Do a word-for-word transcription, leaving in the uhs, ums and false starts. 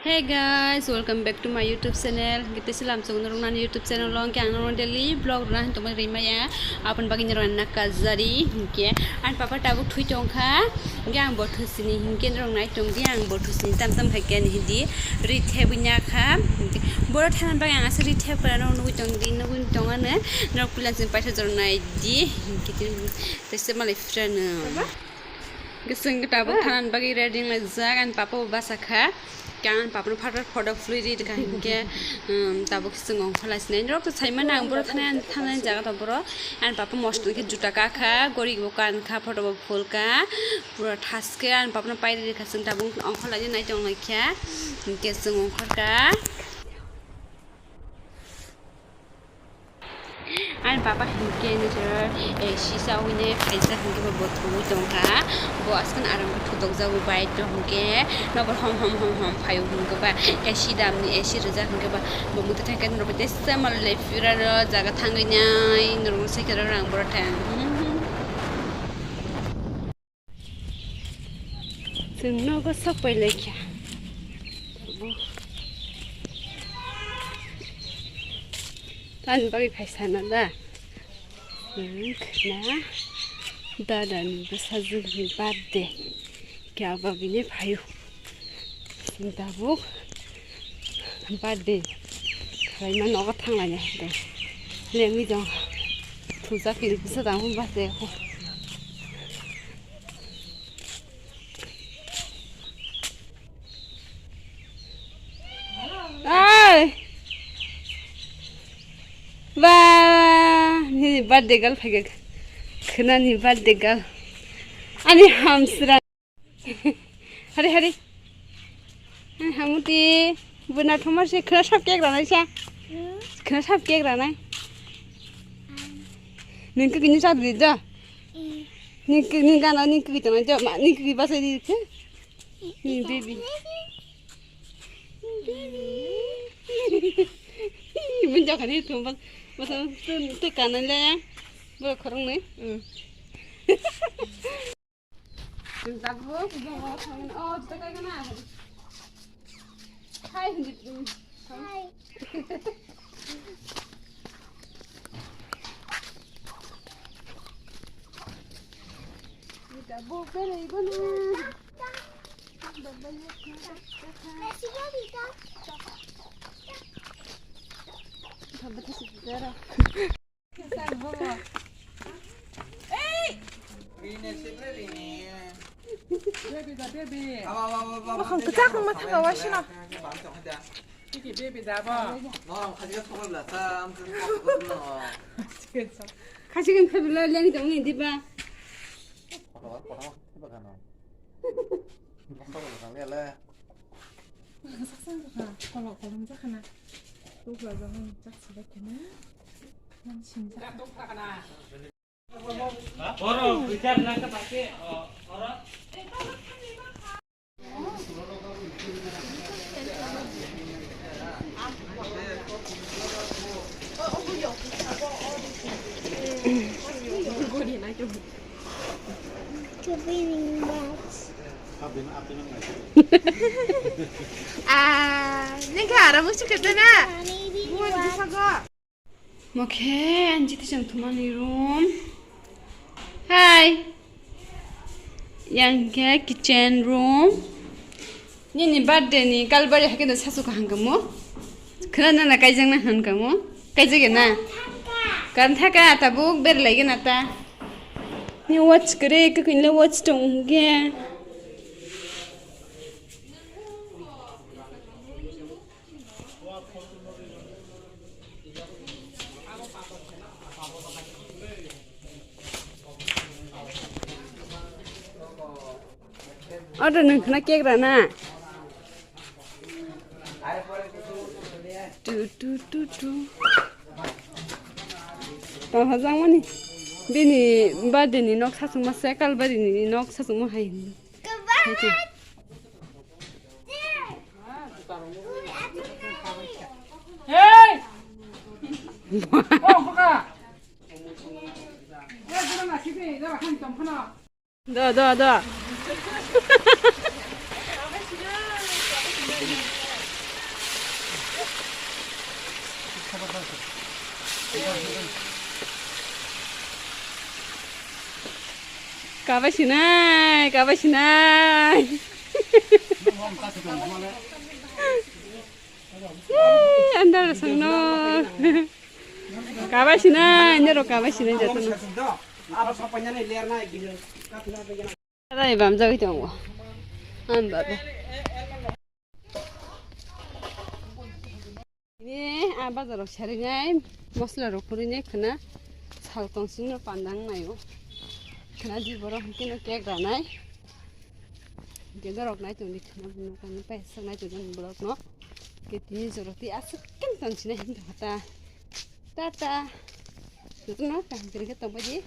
Hey guys, welcome back to my YouTube channel. Hingke tei selam chong norok nani YouTube channel o hingke ang norok daily vlog rwna hinwi tongmani rimaya. Aboni bagwi norok nana kajari hingke ani papa tabuk thwi tongkha. Hingke ang bo thusini hingke norok nai tongdi ang bo thusini tam tam khaikhe ani hindi ri thebwi nyakha. Hingke boro thana bagwi ang asa ri thep kwrwino nugwi tongdi nugwi tongano norok puila chwng paisa jorok naidi hingke tei se malai friend. Hingke chwng tabuk thanani bagwi ready wnglaijak, ani papa bo bachakha. Hingke ani papa no phatar photo phulwi ri rwkha hingke, um, tabuk chwng ongkhorlai sinai. Norok to saimano ang boro thanai, thanai jaga to boro. Ani papa mosto khe juta kakha, gori bo kankha, photo bo phulkha. Pura thaske ani papa no pairi rwkha, chwng tabuk ongkhorlai nai tonglaikha. Hingke chwng ongkhorkha. Ani papa hinkhe nijor, eh, sisa wngwi phaijak hinkhe bo, bo thwngwi tongkha. Bo aswkno aram khe thudokjagwi bai tong hinkhe nobo hom hom hom hom phaio hinkhe ba A C damni A C rijak hinkhe ba bo muitu thangkhe norok tei sama le phirano jaga thangwi nai norok sai khe rang borok thang. Chwng nogo sok pai laikha. Tani bagwi phai sana da. Chwng khna dada ni bwsajwk ni birthday. Kya ba bini phaio. Chwng tabuk birthday khlaima nogo thanglaina hai de. Lengwi jong thujak kiri bwsa tang birthday kho. Ai. Ba, ni birthday girl phaiga. Khna ni birthday girl. Ani hamsra. Hari, hari. Hamuti, buna thomar se khna sab cake ranai sa. Khna sab cake ranai. Ningke kini sa di da. Ningke, ningke ano ningke kita na jo, ma ningke ba se di. Ni baby. Bun ja khani thum bas, bas tu, tu kana le ya. Bo khorong ni. Hmm. Tabuk, bo khorong. Oh, tu kai kana. Hai, hindi. Hai. Tabuk, belai guna. Baby da, baby. Abo, abo, abo, abo, baby, kwchak abo, wngma thangkha, abo, waisino. Tiki baby da bo. No, khaji ka thongla sa, am tu no. Khaji ka thongla, leng jong ni diba. Kotor, kotor, kotor, kotor, kotor. Saksa wngkha, kolok kolom jakha na. Tubla jagani chak sibak khe na. Nang singjak. Oro, bichar na ka pake, o, oro. Ah, nengka ara musu kete na. Buat di sago. Mokhe anjiti chang thumani room. Hai. Yang ke kitchen room. Nini birthday ni kalbari hakhe no sasu kaham kamo. Khana na kaijang na han kamo. Kaijage na. Kan thaka tabuk ber lagi na ta. Ni watch kare ke kinle watch tong ge. Oro nwng khna cake rana. Tu, tu, tu, tu. Tong hajang mani. Bini birthday ni nok sasung ma se, kalbari ni nok sasung ma hai. Hai tu. Hey! Oh, kaka. Do, do, do. Kabai sinai, kabai sinai. Yay, andar sangno. Kabai sinai, andar kabai sinai jatuh. Rai bam jagwi tongo. Ang baba. Ini a bazar rok saringai, mosla rok phurinai khna sal tong singno pandang naio. Khna di borok hwnkhe no cake ranai. Hwnkhe norok nai tongdi khna buno kani paisa nai tongdi borok no. Hwnkhe tini jorok tei aswk khe tong sinai hwnkhe ta. Tata. Jotono kaham kwrwikhe tongbaidi.